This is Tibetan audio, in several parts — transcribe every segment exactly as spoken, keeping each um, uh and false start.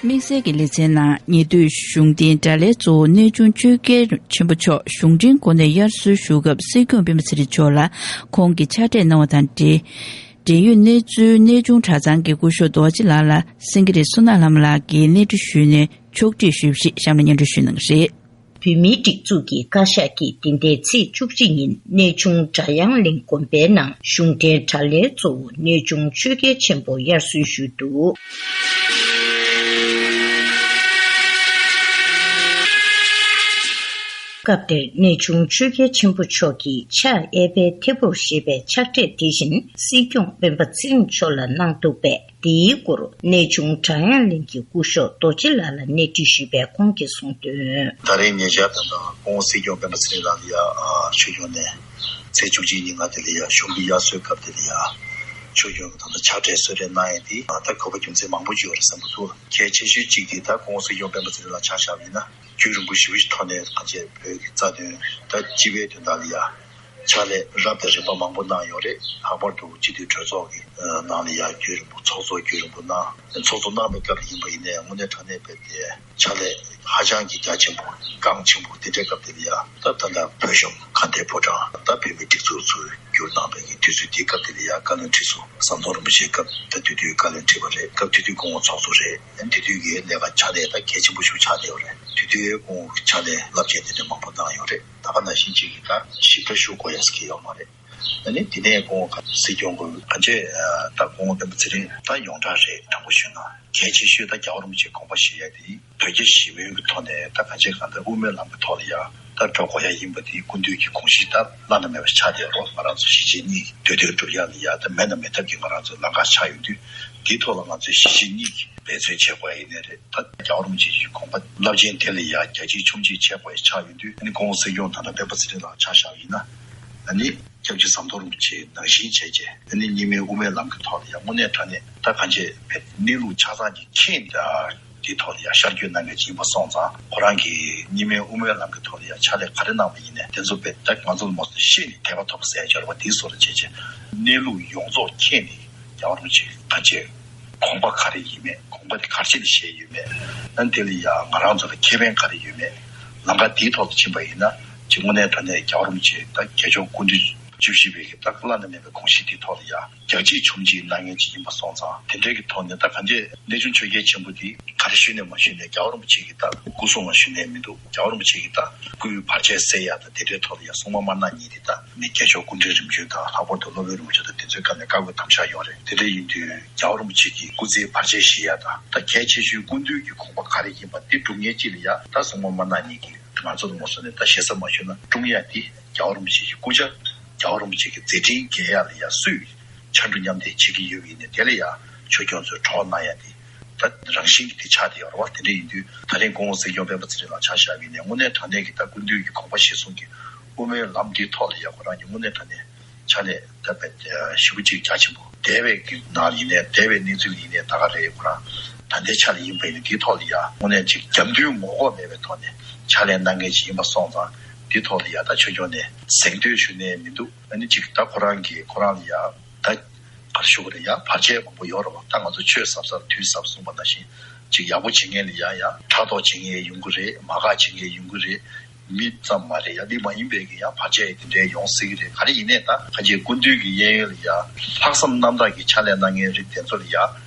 དམིགས་བསལ་གྱི་ལེ་ཚན་ནང་ཉེ་དུས་གཞུང་བསྟེན་དགྲ་ལྷའི་གཙོ་བོ་གནས་ཆུང་ཆོས་རྒྱལ་ཆེན་པོ་མཆོག་གཞུང་འབྲེལ་གོ་གནས་དབྱར་གསོལ་ཞུ་སྐབས་སྲིད་སྐྱོང་སྤེན་པ་ཚེ་རིང་མཆོག་ལ་ཁོང་གིས་ཕྱག་བྲིས་གནང་བ་དང་འབྲེལ། འབྲེལ་ཡོད་གནས་ཚུལ་གནས་ཆུང་གྲྭ་ཚང་གི་སྐུ་ཞབས་རྡོ་རྗེ་ལགས་ལ་སེང་གེ་རི་བསོད་ནམས་ལྷ་མོ་ལགས་ཀྱིས་གནས་འདྲི་ཞུས་ནས་ཕྱོགས་སྒྲིག་ཞུས་པ་ཞིག་གཤམ་ལ་སྙན་སྒྲོན་ཞུ་གནང་གི་རེད། བོད་མིའི་སྒྲིག་འཛུགས་ཀྱི་བཀའ་ཤག་གིས་འདི་ཟླའི་ཚེས་བཅུ་གཅིག་ཉིན་གནས་ཆུང་སྒྲ་དབྱངས་གླིང་དགོན་པའི་ནང་གཞུང་འབྲེལ་དགྲ་ལྷའི་གཙོ་བོ་གནས་ཆུང་ཆོས་རྒྱལ་ཆེན་པོ་དབྱར་གསོལ་ཞུས་འདུག་སྐབས་དེར་གནས་ཆུང་ཆོས་རྒྱལ་ཆེན་པོ་མཆོག་གིས་ཕྱག་གཡས་པའི་མཐེ་བོར་ཞེས་པའི་ཕྱག་བྲིས་དེ་བཞིན་སྲིད་སྐྱོང་སྤེན་པ་ཚེ་རིང་མཆོག་ལ་གནང་འདུག་པས། དེའི་སྐོར་གནས་ཆུང་སྒྲ་དབྱངས་གླིང་གི་སྐུ་ཞབས་རྡོ་རྗེ་ལགས་ལ་གནས་འདྲི་ཞུས་པས་ཁོང་གིས་གསུངས་དོན། ད་རེས་ཉེ་ཆར་ད་ལྟ་སྐུ་ངོ་སྲིད་སྐྱོང་སྤེན་པ་ཚེ་རིང་ལགས་ལ་ཡ་ཆོས་སྐྱོང་ནས་ཚེས་བཅུ་གཅིག་ཉིན་ང་དེ་ལ་ཡ་གཞུང་གི་དབྱར་གསོལ་སྐབས་དེ་ལ་ཡ་ཆོས་སྐྱོང་གི་ད་ལྟ་ཕྱག་བྲིས་གསོལ་རས་གནང་ཡས་དེ་ད་དགོས་པ་རྒྱུ་མཚན་མང་པོ་ཅིག་ཡོད་རེད་བསམ་གྱི་འདུག་གལ་ཆེ་ཤོས་གཅིག་དེ་ད་སྐུ་ངོ་སྲིད་སྐྱོང་སྤེན་པ་ཚེ་རིང་ལགས་ཆ་བཞག་པ་ཡིན་ན། རྒྱུན་རིང་པོ་ཞེ་པོ་ཞིག་ཐོག་ནས་ང་ཚོའི་བོད་ཀྱི་རྩ་དོན་དང་སྤྱི་པའི་དོན་དག་ལ་ཡ་ཕྱག་ལས་རབ་དང་རིམ་པ་མང་པོ་གནང་ཡོད་རེད། ལྷག་པར་དུ་སྤྱི་འཐུས་གྲོས་ཚོགས་ཀྱི་ནང་ལ་ཡ་རྒྱུན་རིང་པོ་ཚོགས་གཙོ་རྒྱུན་རིང་པོ་གནང་། ཚོགས་གཙོ་གནང་བའི་སྐབས་ལ་ཡིན་པ་ཡིན་ནའི་དངོས་གནས་དྲང་གནས་བོད་དེ་ཕྱག་ལས་ཧ་ཅང་གི་རྒྱ་ཆེན་པོ་འགངས་ཆེན་པོ་དེ་འདྲའི་སྐབས་དེ་ལ་ཡ་ད་ད་ལྟ་བོད་གཞུང་ག་འདྲའི་ཕོ་བྲང་ད་བོད་མིའི་སྒྲིག་འཛུགས་ཚུར་བསྒྱུར་གནང་བའི་གི་དུས་ཚོད་དེའི་སྐབས་དེ་ལ་ཡ་བཀའ་བློན་ཁྲི་ཚོ་ཟམ་གདོང་རིན་པོ་ཆེའི་སྐབས་ད་དེ་དུས་བཀའ་བློན་ཁྲི་པ་རེད། སྐབས་དེ་དུས་སྐུ་ངོ་ཚོགས་གཙོ་རེད། དེ་དུས་ཀྱི་ལས་ཀ་ཕྱག་ལས་ད་གལ་ཆེན་པོ་ཞིག་ཆགས་བསྡད་ཡོད་རེད། དེ་དུས་སྐུ་ངོ་ཕྱག་ལས་རླབས་ཆེན་དེ་འདྲ་མང་པོ་གནང་ཡོད་རེད། ད་ག་ནང་བཞིན་གཅིག་གིས་ད་ཞིབ་ཕྲ་ཞུ་དགོས་ཡ་ཟེར་གྱི་ཡོད་མ་རེད། ཨ་ནི་དེ་ནས་སྐུ་ངོ་སྲིད་སྐྱོང་གི་ག་ཅེ་ད་སྐུ་ངོ་སྤེན་པ་ཚེ་རིང་ད་ཡོངས་གྲགས་རེད། དྲང་པོ་ཞུས་ན་གལ་ཆེ་ཤོས་ད་རྒྱལ་བ་རིན་པོ་ཆེའི་དགོངས་པ་བཞེས་ཡ་དེ་བོད་རྒྱ་ཞི་མོལ་གྱི་ཐོག་ནས་ད་ག་ཅེ་གང་ལྟར་དབུ་མའི་ལམ་གྱི་ཐོག་ལ་ཡ་ད་འགྲོ་དགོས་ཡ་ཡིན་པ་དེ་སྐུ་མདུན་གྱི་དགོངས་གཞི་ད་བླ་ན་མེད་པ་ཆགས་བསྡད་རོགས། ང་རང་ཚོ་གཞིས་བྱེས་གཉིས་འདོད་དོན་སྒྲུབ་ཡ་ལ་ཡ་ད་མེད་ན་མེད་ཐབས་ཀྱི་ང་རང་ཚོ་ལམ་ཁ་ཆགས་ཡོང་དུས་དེའི་ཐོག་ལ་ང་ཚོས་གཞིས་བྱེས་གཉིས་ཀྱི་འབད་བརྩོན་བྱེད་དགོས་ཡ་ཡིན་ནའི་རེད། ད་རྒྱལ་བ་རིན་པོ་ཆེ་ཡི་དགོངས་པ་རླབས་ཆེན་དེ་ལ་ཡ་རྒྱ་ཆེའི་ཆོམ་ཆེ་བྱེད་དགོས་ཡ་ཆགས་ཡོང་དུས་ཨ་ནི་སྐུ་ངོ་སྲིད་སྐྱོང་ད་ལྟ་སྤེན་པ་ཚེ་རིང་ལགས་ཆ་བཞག་པ་ཡིན་ན་ཨ་ནི་སྐྱབས་རྗེ་ཟམ་གདོང་རིན་པོ་ཆེ་ནང་བཞིན་བྱས་རྗེས་ཨ་ནི་རྙིང་མའི་དབུ་མའི་ལམ་གྱི་ཐོག་ལ་ཡ་དངོས་གནས་དྲང་གནས་ད་གང་བྱས་བས་གནས་ལུགས་ཆ་ཚང་གི་མཁྱེན་དེའི་ཐོག་ལ་ཡ་ཤར་བསྐྱོད་གནང་མཁན་ཅིག་ཡིན་པ་སོང་ཙང་ཁོ་རང་གིས་རྙིང་མའི་དབུ་མའི་ལམ་གྱི་ཐོག་ལ་ཡ་ཕྱག་ལས་ག་རེ་གནང་བ་ཡིན་ནའི་དེ་ཚོ་བས་ད་ང་ཚོ་ལ་མ་སོང་ཤེས་ནས་དད་པ་ཐོབ་ཟེར་ཡ་སྦྱོར་བ་དེའི་བཟོ་འདྲ་བྱས་རྗེས་གནས་ལུགས་ཡོངས་རྫོགས་མཁྱེན་ནས་རྒྱལ་བ་རིན་པོ་ཆེ་ག་བྱས། དགོངས་པ་ག་རེ་ཡིན་མེད། དགོངས་པ་དེ་ག་རེ་བྱས་ནས་བཤད་ཡོད་མེད། ཨ་ནི་དེ་ལ་ཡང་ང་རང་ཚོ་ལ་ཁེ་ཕན་ག་རེ་ཡོད་མེད། ལམ་ཁ་དེའི་ཐོག་ཏུ་ཕྱིན་པ་ཡིན་ན་ཅིག་དངོས་གནས་དྲང་གནས་རྒྱལ་བ་རིན་པོ་ཆེ་དང་རྒྱལ་མཆོག་སྐུ་ཕྲེང་བཅུ་བཞི་པའི་གི་ད་བླ་ན་མེད་པའི་དགོངས་གཞི་དེའི་ཐོག་ལ་ཡང་རྒྱ་ཆེའི་ཆོམ་མཆིས་གནང་མཁན་ཅིག་ཡིན་པ་སོང་ཙང་དེ་འདྲའི་གི་ཐོག་ནས་ད་གང་ཅི་གནས་ཆུང་ཆོས་རྒྱལ་ཆེན་པོ་དེ་ག་རེ་ཞུས་ནས་མ་ཞུས་ནས་རྒྱལ་བ་རིན་པོ་ཆེ་གི་ད་སྐུ་སྲུང་མ་ཞུས་ནས་མི་འདུག་རྒྱལ་བ་རིན་པོ་ཆེ་གི་ད་སྐུའི་བར་ཆད་སེལ་ཡ་ད་དེ་འདྲའི་ཐོག་ལ་ཡང་སྲུང་མ་དམར་ནག་གཉིས་དེ་ད་མི་རྒྱལ་མཆོག་སྐུ་ཕྲེང་རིམ་བྱོན་དང་ལྷག་པར་དུ་སློབ་དཔོན་རིན་པོ་ཆེ་དང་དེ་ཚོའི་སྐབས་ནས་བཀའ་བསྒོ་དམ་བཅའ་ཡོད་རེད། དེ་འདྲ་ཡིན་དུས་རྒྱལ་བ་རིན་པོ་ཆེ་གི་སྐུ་ཚེའི་བར་ཆད་ཞི་ཡ་དང་ད་གལ་ཆེ་ཤོས་སྐུ་མདུན་གྱི་དགོངས་པ་ག་རེ་ཡིན་པ་དེ་སྒྲུབ་མཁན་གཅིག་ལ་ཡ་ད་སྲུང་མ་དམར་ནག་གཉིས་ཀྱིས་ང་ཚོ་ལ་མ་སོང་ནས་ད་ཞེ་ས་མ་ཞུས་ན་སྲུང་ཡ་དེ་རྒྱལ་བ་རིན་པོ་ཆེ་གི་སྐུ་ཕྱྭ་རྒྱལ་བ་རིན་པོ་ཆེ་གི་མཛད་འཕྲིན་རྒྱས་ཡ་ལ་ཡ་སུས་ཕྱར་གྲུ་མཉམ་འདེགས་བྱེད་ཀྱི་ཡོད་པ་ཡིན་ནའི་དེ་ལ་ཡ་ཆོས་སྐྱོང་ཚོས་གྲོགས་གནང་ཡ་དེ། ད་རང་བཞིན་གྱི་དེ་ཆགས་བསྡད་ཡོད་རེད་བ། དེ་འདྲ་ཡིན་དུས་ད་རིང་སྐུ་ངོ་སྲིད་སྐྱོང་སྤེན་པ་ཚེ་རིང་ལགས་ཆ་བཞག་པ་ཡིན་ནའི་དངོས་གནས་དྲང་གནས་ཀྱི་ད་སྐུ་མདུན་གྱི་དགོངས་པ་གཞིར་བཟུང་གི་དབུ་མའི་ལམ་འདིའི་ཐོག་ལ་ཡ་ཁོ་རང་གི་དངོས་གནས་དྲང་གནས་ཕྱག་ལས་ད་བས་ཞེ་པོ་ཅིག་རྒྱ་ཆེན་པོ་འདས་པའི་གི་ནང་ལ་ཡིན་ནའི་འདས་པའི་གནས་ཚུལ་ལ་ཡིན་ནའི་ད་ག་རེ་ཁོ་རང་ད་ལྟའི་ཆ་ལ་ཡིན་པ་ཡིན་ནའི་འདིའི་ཐོག་ལ་ཡ་དངོས་གནས་ཅིག་རྒྱབ་མདུན་ངོ་ལྐོག་མེད་པའི་ཐོག་ནས་ཕྱག་ལས་གནང་མཁན་ཅིག་ཡིན་པ་སོང་ཙང་འདིའི་ཐོག་ལ་ཡ་ད་ཆོས་སྐྱོང་ནས་གཟེངས་བསྟོད་ཞུ་ནའི་མི་འདུག་ཨ་ནི་ཅིག་ད་ཁོ་རང་གིས་ཁོ་རང་ལ་ཡ་ད་གར་ཞུ་གི་རེད་ཡ། བར་ཆད་མང་པོ་ཡོད་རེད་བ། ད་ང་ཚོ་ཆོས་ཟབ་ཟབ་དུས་ཟབ་གསུངས་པ་ནང་བཞིན་ཅིག་ཡག་པོ་བྱེད་མཁན་ལ་ཡ་ཡ་ཕྲག་དོག་བྱེད་མཁན་ཡོང་གི་རེད། མ་དགའ་བྱེད་མཁན་ཡོང་གི་རེད། མི་ཙམ་མ་རེད་ཡ་མི་མ་ཡིན་པའི་གི་ཡ་བར་ཆད་དེ་འདྲའི་ཡོང་སྲིད་ཀྱི་རེད། ག་རེ་ཡིན་ནའི་ད་ཁ་ཆེ་སྐུ་མདུན་གྱི་གཡས་གཡོན་ལ་ཡ་ལྷག་བསམ་རྣམ་དག་གི་ཕྱག་ལས་གནང་མཁན་རིགས་དེ་ཚོ་ལ་ཡ་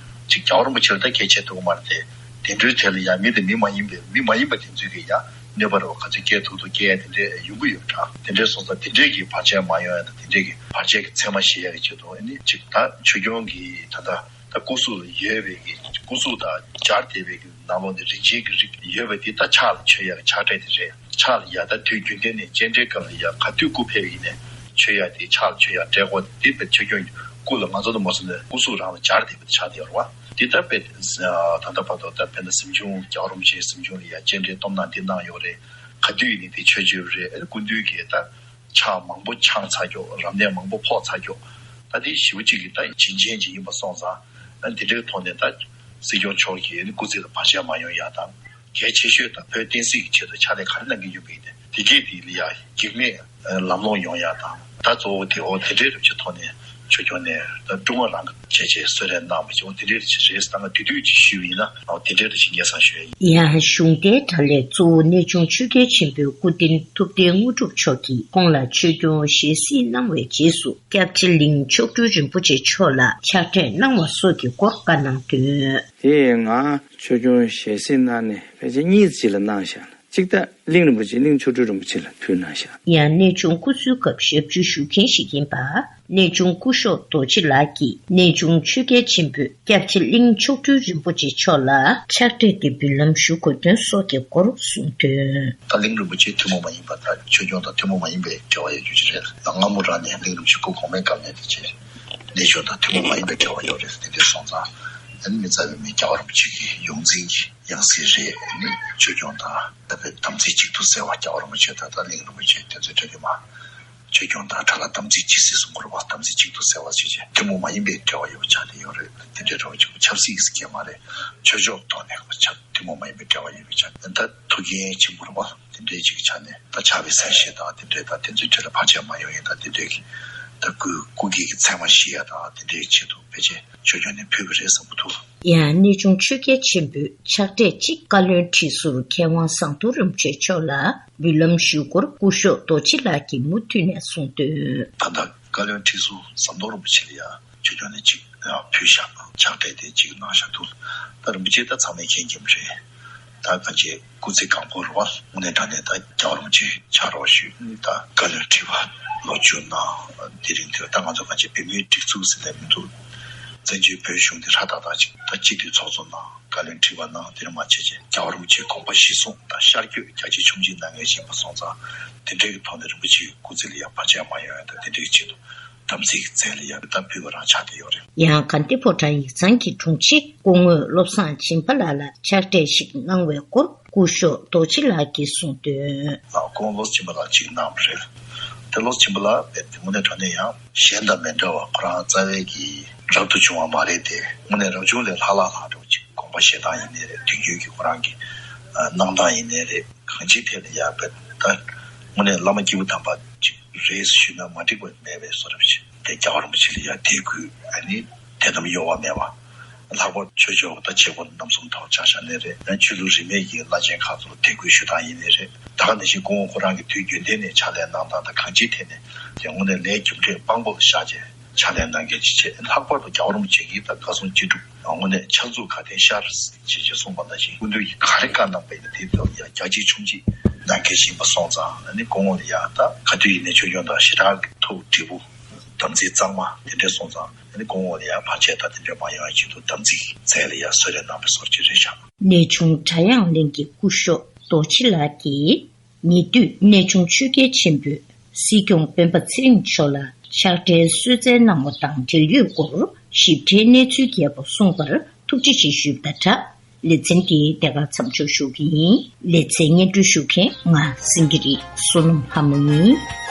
ཅིག་རྒྱལ་བ་རིན་པོ་ཆེ་ལ་ད་གལ་ཆེ་ཐུབ་ཀྱི་མ་རེད་དེ། དེ་འདྲའི་དེ་ལ་ཡང་མི་དེ་མི་མ་ཡིན་པའི་མི་མ་ཡིན་པ་དེ་ཚོས་ཀྱིས་ཡང་གནོད་པ་རེ་བ་ག་ཚོད་སྐྱེལ་ཐུབ་ཐུབ་སྐྱེལ་ཡ་དེ་འདྲས་ཡོང་གི་ཡོད་འདྲ། དེ་འདྲས་སོང་ཙང་དེ་འདྲས་ཀྱི་བར་ཆད་མ་ཡོང་ཡ་དང་དེ་འདྲས་ཀྱི་བར་ཆད་ཀྱི་མཚན་མ་ཞེད་ཡ་གི་ཆེད་དུ་ཨ་ནི་ཅིག་ད་ཆོས་སྐྱོང་གི་ད་ལྟ་ད་སྐུ་གཟུགས་ལ་ཡོད་པའི་གི་སྐུ་གཟུགས་དང་སྦྱར་བསྡད་པའི་གི་ནང་ལོགས་ནས་རིན་ཆེན་གྱི་རིགས་ཡོད་པ་དེ་ད་ཕྱག་ལ་མཆོད་ཡ་གི་ཕྱག་སྤྲས་དེ་རེད། ཕྱག་ལ་ཡ་ད་དུས་རྒྱུན་གཏན་ནས་སྤྱན་འདྲེན་སྐབས་ལ་ཡ་ག་དུས་སྐུ་ཕེབས་ཡིན་ནས་མཆོད་ཡ་དེ་ཕྱག་ལ་མཆོད་ཡ་སྤྲད་དགོས་དེ་དཔེ་ཆོས་སྐྱོང་གི་སྐུ་ལ་ང་ཚོ་ལ་མ་སོང་ནས་སྐུ་གཟུགས་རང་ལ་སྦྱར་བསྡད་པ་དེ་ཆགས་བསྡད་ཡོད་རེད་བ། འདི་ལྟར་དཔེ་ད་ལྟ་བར་དུ་ད་དཔེར་ན་གཟིམ་ཆུང་རྒྱལ་བ་རིན་པོ་ཆེའི་གཟིམ་ཆུང་ལ་ཡ་སྤྱན་འདྲེན་སྟོབས་ན་འདི་གནང་ཡོད་རེད། ག་དུས་ཡིན་ནའི་དེ་ཆོས་བརྗོད་རེད། ཨ་ནི་སྐུ་མདུན་གྱིས་ད་ཕྱག་མང་པོ་འཆང་ཚར་ཀྱོག་རབ་གནས་མང་པོ་ཕོག་ཚར་ཀྱོག་ད་དེ་ཞེ་པོ་ཅིག་གི་ད་བྱིན་ཅན་ཅིག་ཡིན་པ་སོང་ཙང་། ཨ་ནི་དེ་འདྲའི་ཐོག་ནས་ད་སྲིད་སྐྱོང་མཆོག་གིས་ཨ་ནི་སྐུ་ཚེ་ལ་བར་ཆད་མ་ཡོང་ཡ་དང་། གལ་ཆེ་ཤོས་ད་བོད་བསྟན་སྲིད་ཀྱི་ཆེད་དུ་ཕྱག་ལས་ག་རེ་གནང་གི་ཡོད་པ་ཡིན་ཏེ་དེ་གས་དེ་ལ་ཡ་གེགས་མེད་ལམ་ལྷོང་ཡོང་ཡ་དང་། ད་གཙོ་བོ་དེ་འོ་དེ་འདྲའི་རིགས་ཀྱི་ཐོག་ནས་ ཆོས་སྐྱོང་ནས་ད་ཀྲུང་དབྱང་རང་གི་བྱས་བྱས་གསོལ་རས་གནང་བ་ཞིག་འོ་དེ་འདྲའི་ཞིག་རེད། ད་ང་དེ་དུས་ཀྱི་ཞུས་པ་ཡིན་ན་འོ་དེ་འདྲའི་ཞིག་སྙན་སེང་ཞུ་ཡ་ཡིན། ཡང་གཞུང་འབྲེལ་དྲ་ལས་གཙོ་བོ་གནས་ཆུང་ཆོས་རྒྱལ་ཆེན་པོའི་སྐུ་རྟེན་ཐུབ་བསྟན་དངོས་གྲུབ་མཆོག་གིས་ཁོང་ལ་ཆོས་སྐྱོང་ཞལ་གཟིགས་གནང་བའི་རྗེས་སུ་སྐྱབས་རྗེ་གླིང་མཆོག་སྤྲུལ་རིན་པོ་ཆེ་མཆོག་ལ་ཕྱག་བྲིས་གནང་བ་སོགས་ཀྱི་སྐོར་བཀའ་གནང་དོན། དེ་ང་ཆོས་སྐྱོང་ཞལ་གཟིགས་གནང་ནས་ཕལ་ཆེར་གཉིས་ཅིག་ལ་གནང་བཞག་ལ། གཅིག་ད་གླིང་རིན་པོ་ཆེ་གླིང་མཆོག་སྤྲུལ་རིན་པོ་ཆེ་ལ་ཕུལ་གནང་བཞག་ཡང་གནས་ཆུང་སྐུ་གསོལ་སྐབས་ཞབས་ཞུ་ཞུ་མཁན་ཞིག་ཡིན་པ། གནས་ཆུང་སྐུ་ཞབས་རྡོ་རྗེ་ལགས་ཀྱིས་གནས་ཆུང་ཆོས་རྒྱལ་ཆེན་པོས་སྐྱབས་རྗེ་གླིང་མཆོག་སྤྲུལ་རིན་པོ་ཆེ་མཆོག་ལ་ཕྱག་བྲིས་ཏེ་འབུལ་ལམ་ཞུ་དགོས་དོན་སོགས་ཀྱི་སྐོར་གསུངས་དོན། ད་གླིང་རིན་པོ་ཆེ་ཐུན་མོང་མ་ཡིན་པ་དང་ཆོས་སྐྱོང་དང་ཐུན་མོང་མ་ཡིན་པའི་འབྲེལ་བ་ཡོད་རྒྱུ་ཅིག་རེད། ཡང་སྔ་མོ་རང་ནས་གླིང་རིན་པོ་ཆེ་སྐུ་གོང་མའི་སྐབས་ནས་དེ་བྱས་གནས་ཆུང་དང་ཐུན་མོང་མ་ཡིན་པའི་འབྲེལ་བ་ཡོད་རེད། དེ་འདྲ་སོང་ཙང་ཨ་ནི་མི་རྩ་བའི་མི་རྒྱལ་བ་རིན་པོ་ཆེ་གི་ཡོངས་འཛིན་གྱི་ཡང་སྲིད་རེད། ཨ་ནི་ཆོས་སྐྱོང་དང་ད་བའི་དམ་ཚིག་གཅིག་ཏུ་བསྲེ་བ། རྒྱལ་བ་རིན་པོ་ཆེ་དང་ད་གླིང་རིན་པོ་ཆེ་དེ་ཚོའི་གྲས་དེ་མ། ཆོས་སྐྱོང་དང་གྲྭ་ལ་དམ་ཚིག་ཇི་སྲིད་བསྲུང་དགོས་རེད་པ། དམ་ཚིག་གཅིག་ཏུ་བསྲེ་བ་བྱས་རྗེས་ཐུན་མོང་མ་ཡིན་པའི་འབྲེལ་བ་ཡོད་པ་ཆགས་བསྡད་ཡོད་རེད། དེ་འདྲའི་འབྲེལ་བ་གཅིག་པུ་ཆབ་སྲིད་ཀྱི་སྐད་མ་རེད། ཆོས་ཕྱོགས་ཐོག་ནས་ཆབ་ཐུན་མོང་མ་ཡིན་པའི་འབྲེལ་བ་ཡོད་པའི་ཆ་ནས་ད་ཐུགས་འགན་ཆེན་པོ་རེད་པ། དེ་འདྲའི་ཅིག་ཆ་ནས་ད་ཕྱག་དཔེ་གསལ་བཤད་དང་དེ་འདྲའི་ད་དེ་ཚོའི་གྲས་ལ་བར་ཆད་མ་ཡོང་ཡིན་ད་དེ་འདྲའི་གི་ད་སྐུ་སྐུ་སྒེར་གྱི་མཚན་མ་ཞིག་ཡ་ད་དེ་འདྲའི་ཆེད་དུ་ཕལ་ཆེར་ཆོས་སྐྱོང་ནས་ཕུལ་བ་རེད་བསམ་གྱི་འདུག་ཡང་གནས་ཆུང་ཆོས་རྒྱལ་ཆེན་པོས་ཕྱག་བྲིས་གཅིག་བཀའ་བློན་ཁྲི་ཟུར་མཁས་དབང་ཟམ་གདོང་རིན་པོ་ཆེ་མཆོག་ལ་འབུལ་ལམ་ཞུ་སྐོར་སྐུ་ཞབས་རྡོ་རྗེ་ལགས་ཀྱིས་མུ་མཐུད་ནས་གསུངས་དོན། ད་ལྟ་བཀའ་བློན་ཁྲི་ཟུར་ཟམ་གདོང་རིན་པོ་ཆེ་ལ་ཡང་ཆོས་སྐྱོང་ནས་གཅིག་ཕུལ་བཞག་ཕྱག་བྲིས་དེ་གཅིག་གནང་བཞག་འདུག་ད་རིན་པོ་ཆེ་ད་ཚང་མས་མཁྱེན་གྱི་རེད། ད་ག་ཅེ་སྐུ་ཚེ་གང་པོ་རུ་བ་དངོས་གནས་དྲང་གནས་ད་རྒྱལ་བ་རིན་པོ་ཆེ་ཕྱག་རོགས་ཞུས་ནི་ད་བཀའ་བློན་ཁྲི་པ་ལོ་བཅུ་གནང་། དེ་རིང་དེར་ད་ང་ཚོ་ག་ཅེ་བོད་མིའི་སྒྲིག་འཛུགས་ཟེར་ནས་མི་འདུག་བཙན་བྱོལ་བོད་གཞུང་དེ་ཧྲ་ཏག་ཏག་ཅིག་ད་སྤྱི་འཐུས་ཚོགས་གཙོ་གནང་། བཀའ་བློན་ཁྲི་པ་གནང་། དེར་མ་བྱས་རྗེས་རྒྱལ་བ་རིན་པོ་ཆེའི་དགོངས་པ་གཞིར་བཟུང་ད་ཤར་བསྐྱོད་རྒྱ་ཆེ་ཆུང་ཆེའི་གནང་མཁན་ཞིག་ཡིན་པ་སོང་ཙང་དེ་འདྲའི་གི་ཐོག་ནས་རིན་པོ་ཆེའི་སྐུ་ཚེ་ལ་ཡང་བར་ཆད་མ་ཡོང་ཡ་ད་དེ་འདྲའི་ཆེད་དུ་དམ་ཚིག་བཙལ་ལ་ཡང་ད་ཕུལ་བ་རང་ཆགས་བསྡད་ཡོད་རེད། ཡང་དགའ་ལྡན་ཕོ་བྲང་ཡིག་ཚང་གི་དྲུང་ཆེ་སྐུ་ངོ་བློ་བཟང་སྦྱིན་པ་ལགས་ལ་ཕྱག་བྲིས་ཤིག་གནང་བའི་སྐོར་སྐུ་ཞབས་རྡོ་རྗེ་ལགས་ཀྱིས་གསུངས་དོན། ལགས་སྐུ་ངོ་བློ་བཟང་སྦྱིན་པ་ལགས་ཅིག་གནང་བ་རེད། དེ་བློ་བཟང་སྦྱིན་པ་ལགས་དེ་དངོས་གནས་དྲང་གནས་ཡང་གཞན་དང་མི་འདྲ་བ་ཁོ་རང་རྩ་བའི་གི་རབ་ཏུ་བྱུང་བ་མ་རེད་དེ་དངོས་གནས་རབ་བྱུང་ལས་ལྷག་ལྷག་ལྷག་འདྲ་བོ་ཅིག་དགོངས་པ་བཞེས་སྟངས་ཡིན་ནའི་རེད། དུས་རྒྱུན་གྱི་ཁོ་རང་གི་གནང་སྟངས་ཡིན་ནའི་རེད། གང་ཅིའི་ཐད་ལ་ཡང་བས་ད་དངོས་གནས་བླ་མ་སྐྱེས་བུ་དམ་པ་ཅིག་རེད་ཞུས་ན་མ་འགྲིག་པ་མེད་པའི་བཟོ་འདྲ་ཅིག་དེ་རྒྱལ་བ་རིན་པོ་ཆེ་ལ་ཡང་དད་གུས་ཨ་ནི་དད་དམ་གཡོ་བ་མེད་པ། ལྷག་པར་ཆོས་ཕྱོགས་ད་བྱེད་སྒོ་རྣམ་གསུམ་ཐོག་ཆ་བཞག་ནའི་རེད། ཡང་ཆོས་ལུགས་རིས་མེད་ཀྱི་བླ་ཆེན་ཁག་ཚོ་ལ་དད་གུས་ཞུ་སྟངས་ཡིན་ནའི་རེད། ད་ག་ནང་བཞིན་སྐུ་ངོ་ཁོ་རང་གི་དུས་རྒྱུན་ལྡན་ནས་ཕྱག་ལས་གནང་སྟངས་དང་གང་ཅིའི་ཐད་ནས་དེ་དངོས་གནས་ལས་རྒྱུ་འབྲས་དཔང་པོ་ལ་བཞག་བྱས་ཕྱག་ལས་གནང་མཁན་ཅིག་བྱས། ལྷག་པར་དུ་རྒྱལ་བ་རིན་པོ་ཆེ་གིས་ད་བཀའ་གསུང་ཅི་སྒྲུབ་དངོས་གནས་ཕྱག་མཛུབ་ག་དེ་ཤར་ཅེས་ཅེས་གསུངས་པ་ནང་བཞིན་སྐུ་མདུན་གྱིས་ག་རེ་བཀའ་གནང་པ་ཡིན་ན་དེའི་ཐོག་ལ་ཡང་རྒྱ་ཆེ་ཆུང་ཆེ་གནང་མཁན་ཞིག་ཡིན་པ་སོང་ཙང་ཨ་ནི་སྐུ་ངོ་ལ་ཡང་ད་ག་དུས་ཡིན་ནའི་ཆོས་སྐྱོང་དང་ཞེ་དྲག་གི་ཐུགས་དྲིལ་བུ་དམ་ཚིག་གཙང་མ་དེ་འདྲས་སོང་ཙང་ཨ་ནི་སྐུ་ངོ་ལ་ཡང་བར་ཆད་དང་དེ་འདྲས་མ་ཡོང་བའི་ཆེད་དུ་དམ་ཚིག་བཙལ་ལ་ཡང་གསོལ་རས་གནང་བའི་སོར་ཆུད་རེད་ཤག་གནས་ཆུང་བྲག་གཡང་གླིང་གི་སྐུ་ཞབས་རྡོ་རྗེ་ལགས་ཀྱིས། ཉེ་དུས་གནས་ཆུང་ཆོས་རྒྱལ་ཆེན་པོས་སྲིད་སྐྱོང་སྤེན་པ་ཚེ་རིང་མཆོག་ལ་ཕྱག་འབྲེལ་གསོལ་སྩལ་གནང་བ་དང་འབྲེལ་ཡོད་སྐོར་ཞིབ་ཕྲའི་གནས་ཚུལ་རྒྱས་པོ་གསུངས་པར་ཐུགས་རྗེ་ཆེ་ཞུས་པ་དང་སྦྲགས། ལེ་ཚན་འདིའི་དེ་ག་མཚམས་འཇོག་ཞུ་གི་ཡིན། ལེ་ཚན་སྙན་སྒྲོན་ཞུ་མཁན་ང་སེང་གེ་རི་བསོད་ནམས་ལྷ་མོ་ཡིན།